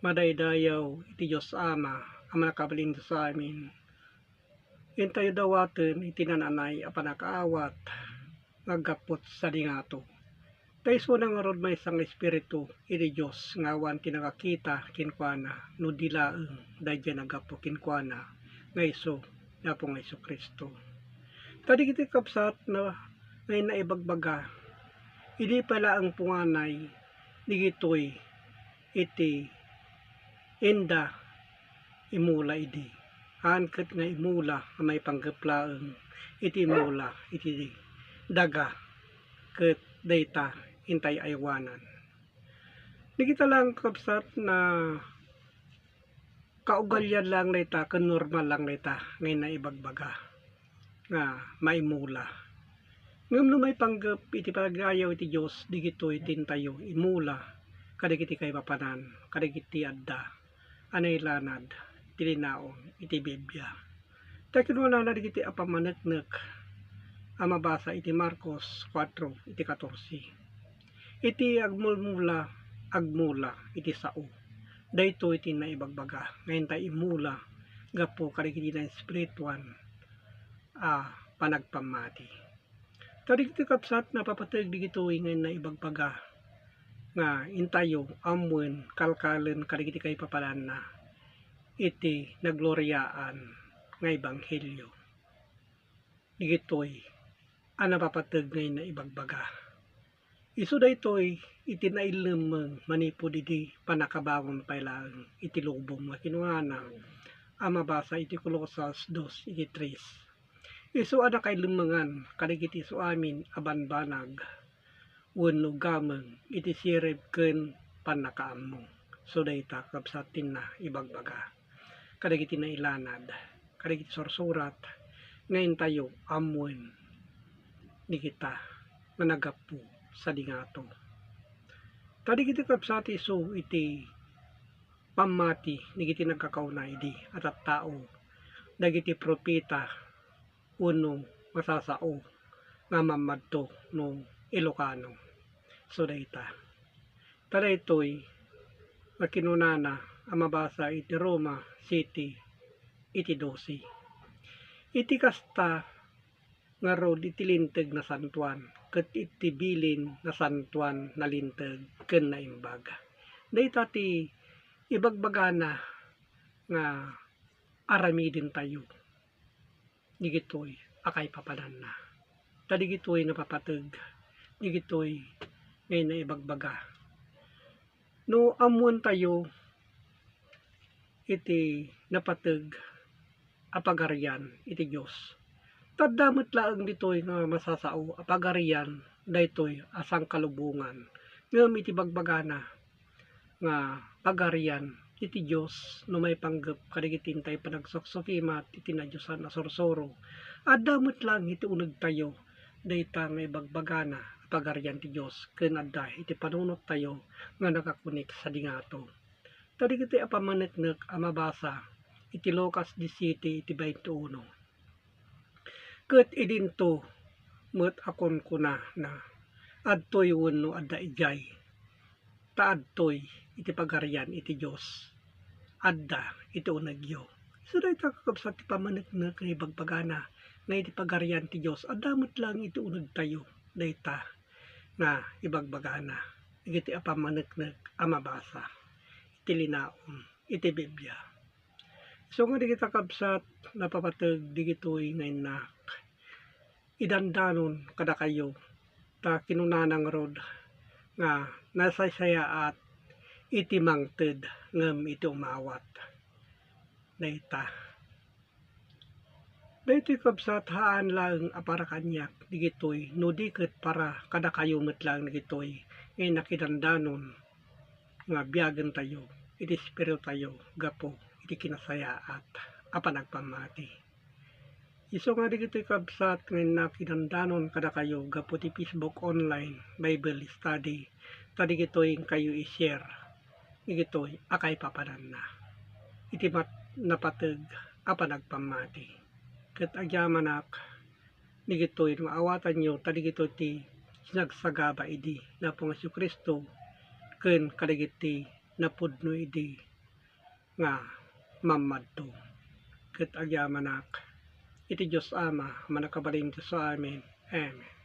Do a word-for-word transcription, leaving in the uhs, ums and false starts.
Madaydayaw iti Dios Ama a mannakabalin sa amin. Intayo dawaten iti naan-anay a pannakaawat nga aggapu sadi ngato. Ta isuna ngarud maysa nga Espiritu iti Dios nga awan ti nakakita kenkuana no di laeng daydiay naggapu kenkuana nga isu ni Apo nga Jesu-Cristo. Ta dagiti kabsat nga, nga naibagbaga, idi pay laeng punganay, dagitoy iti inda imula idi. Haan ket nga imula a maipanggep laeng iti imula iti daga ket dayta intay aywanan. Dagita laeng kabsat nga kaugalian laeng dayta ken normal laeng dayta nga naibagbaga nga maimula. Ngem no maipanggep iti panagdayaw iti Dios, dagitoy ti intayo imula kadagiti kaipapanan, kadagiti adda a nailanad ti linaon iti Biblia. Ta kinunana dagiti a pammaneknek a mabasa iti Marcos kuatro iti katorse, "Iti agmulmula, agmula iti sao." Daytoy ti naibagbaga nga intay imula gapu kadagiti naespirituan a panagpammati. Ta dagiti kabsat, napapateg dagitoy nga naibagbaga nga intayo ammoen kalkalen kadagiti kaipapananna iti nagloriaan nga ebanghelio. Dagitoy a napapateg nga naibagbaga. Isu daytoy iti nailemmeng manipud idi pannakabangon pay laeng iti lubong nga kinunana a mabasa iti Colosas dos iti tres. Isu a nakailemmengan kadagiti isu amin a banbanag wenno gameng iti sirib ken pannakaammo. So dayta, kabsat, ti naibagbaga kadagiti nailanad kadagiti sursurat nga intayo ammoen dagita nga naggapu sadi ngato. Ta dagiti kabsat, isu iti pammati dagiti nagkakauna idi a tattao, dagiti propeta wenno masasao nga mammadto no Ilocano. So dayta. Ta daytoy nga kinunana a mabasa iti Roma siyete iti dose. Iti kasta ngarud iti Linteg Nasantoan ket iti bilin nasantoan, nalinteg ken naimbag. Dayta ti ibagbagana nga aramidentayo dagitoy a kaipapananna. Ta dagitoy napapateg dagitoy nga naibagbaga. No ammoentayo iti napateg a pagarian iti Dios, ta adda met laeng ditoy nga masasao a pagarian daytoy a sangkalubongan, ngem iti bagbagana nga pagarian iti Dios no maipanggep kadagiti intay panagsuksukimat iti nadiosan a sursuro. Adda met laeng iti unegtayo dayta nga ibagbagana a pagarian ti Dios ken adda iti panunottayo nga nakakunik sadi ngato. Ta dagiti a pammaneknek a mabasa iti Lucas disiete iti baintiuno. Ket idinto met a kunkunana, "Adtoy wenno adda idiay, ta adtoy iti Pagarian iti Dios, adda iti unegyo." So dayta, kakabsat, ti pammaneknek nga ibagbagana nga iti Pagarian ti Dios, adda met laeng iti unegtayo dayta nga ibagbagana, dagiti a pammaneknek a mabasa iti linaon iti Biblia. Isu nga dagita, kabsat, napapateg dagitoy nga innak idandanon kadakayo, ta kinunana ngarud nga nasaysayaat iti mangted ngem iti umawat. Dayta. Daytoy, kabsat, haan laeng a para kaniak dagitoy, no di ket para kadakayo met laeng dagitoy nga innak idandanon nga biagentayo iti espiritutayo gapu iti kinasayaat a panagpammati. Isu nga dagitoy, kabsat, nga innak idandanon kadakayo gapu ti Facebook online Bible study, ta dagitoy inkayo i-share dagitoy a kaipapananna iti mat-, napateg a panagpammati. Ket agyamanak dagitoy no maawatanyo, ta dagitoy ti sinagsagaba idi ni Apo nga Jesu-Cristo ken kadagiti napudno idi nga mammadto. Ket agyamanak iti Dios Ama a mannakabalin iti sawen. Amen.